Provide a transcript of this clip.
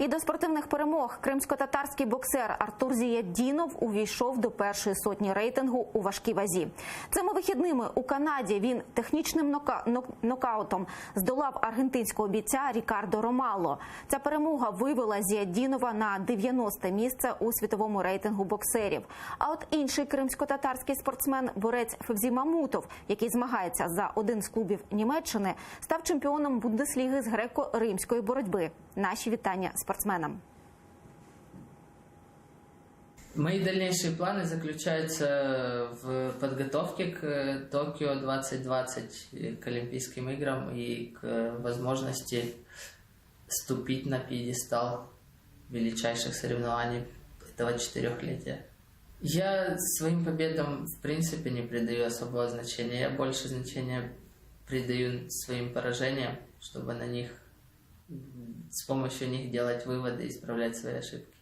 І до спортивних перемог кримськотатарський боксер Артур Зіятдінов увійшов до першої сотні рейтингу у важкій вазі. Цими вихідними у Канаді він технічним нокаутом здолав аргентинського бійця Рікардо Ромало. Ця перемога вивела Зіятдінова на 90 місце у світовому рейтингу боксерів. А от інший кримськотатарський спортсмен, борець Февзі Мамутов, який змагається за один з клубів Німеччини, став чемпіоном Бундесліги з греко-римської боротьби. Наші вітання спортсменам. Мои дальнейшие планы заключаются в подготовке к Токио 2020, к Олимпийским играм и к возможности ступить на пьедестал величайших соревнований этого четырехлетия. Я своим победам в принципе не придаю особого значения. Я больше значения придаю своим поражениям, чтобы на них, с помощью них делать выводы и исправлять свои ошибки.